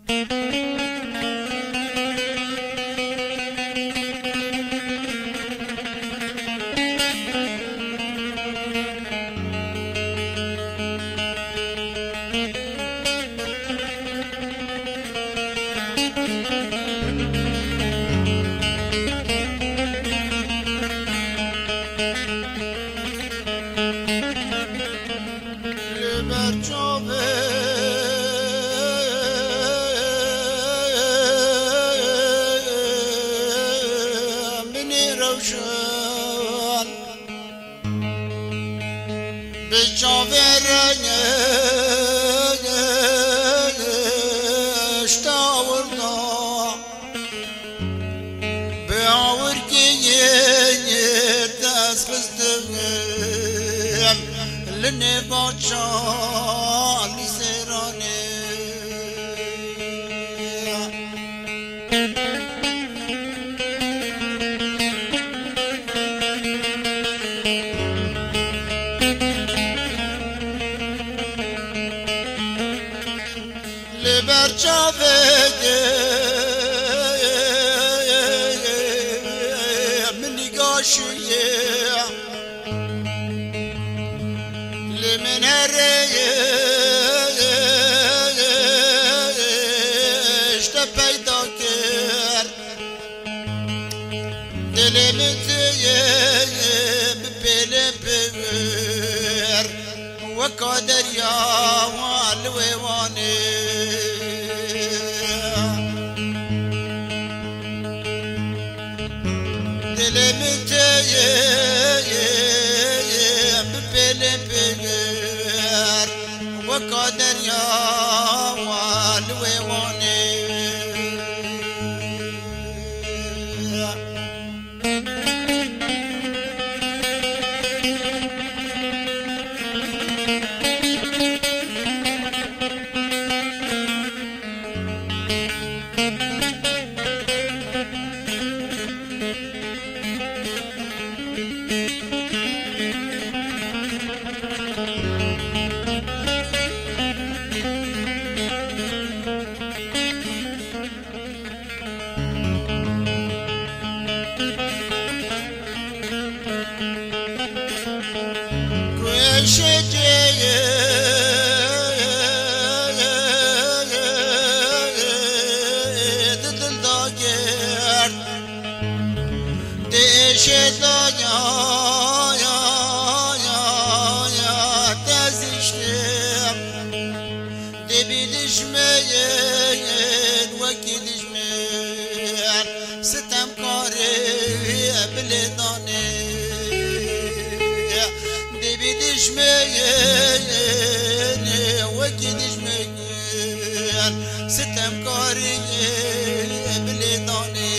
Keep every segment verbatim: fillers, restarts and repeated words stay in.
Li ber çavê min ê rewşan, bi çavê rengê ji te awirda. Bi awirkê yê te ez xistim li nêvaca li sêranê. Li ber çavê min nîgaşiye, li min herê ji te peyda kir. Dilê min tu yê bi pêlê pivir, weka derya wan li wê wanê. Dilê min tu yê bi pêlê pivir, weka derya wan li wê wanê. Kueşê ceyê di dil da girt. Dêşê da ya, ya, ya, ya, te ziştim. Dê bî dijmên wekî dijmên, sitemkarê bi lêdanê. Dê bî dijmên wekî dijmên, sitemkarê bi lêdanê.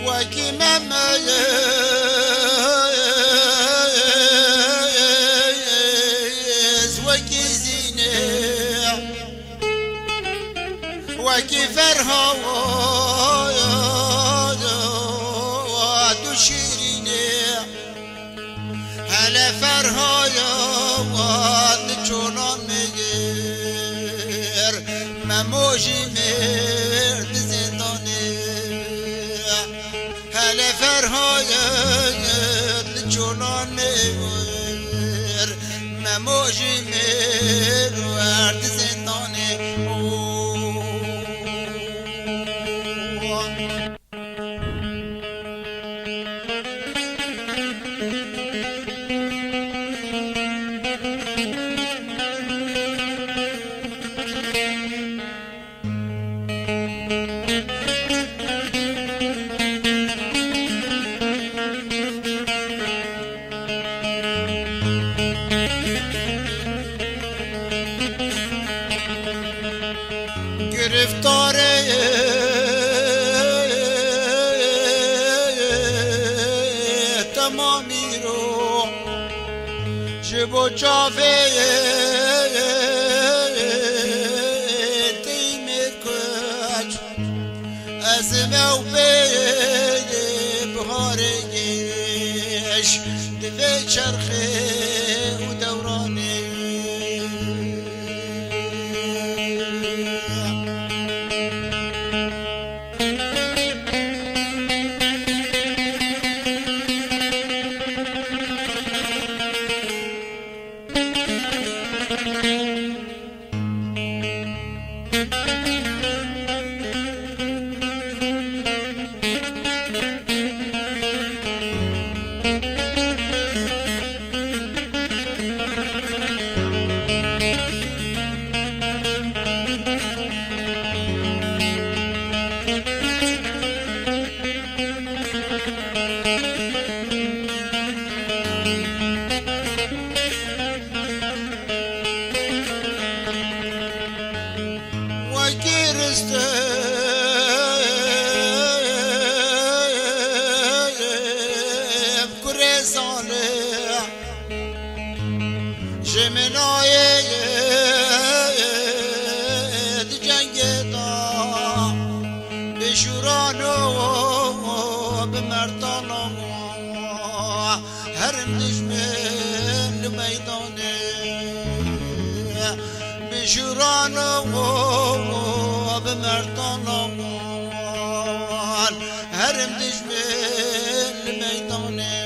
Wekî memeyê ez wekî zînê. Wekî ferha tu şîrînê. Hele ferhaya wan di çolan mêr, Memo jî mêr di zindanê. Hele ferhaya di çolan mêr, Memo jî mêr wer di zindanê. Mîro, ji bo çavê tey mêrkuç, ez ê me û pê biharê giş di vê çerxê û dewranê. Wekî ristê kurê salê, ji min nayê di cengê da, bi şûran û bi merdan û herin dijmin li meydanê. Bi şûran û bi merdan wan herin dijmin li meydanê.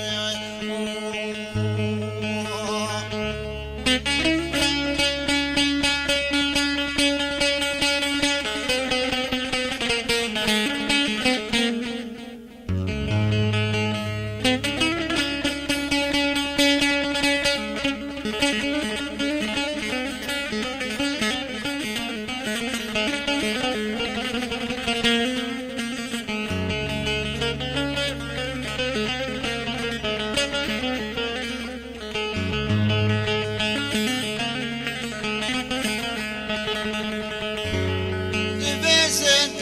Divê zindan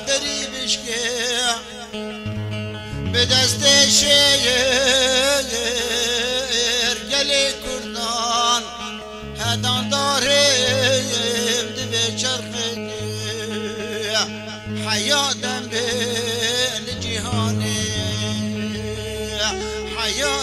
derî bişkê, bi destê şêr gelê kurdan. Hedandarê divê çerxê, heya dem bê li cîhanê, heya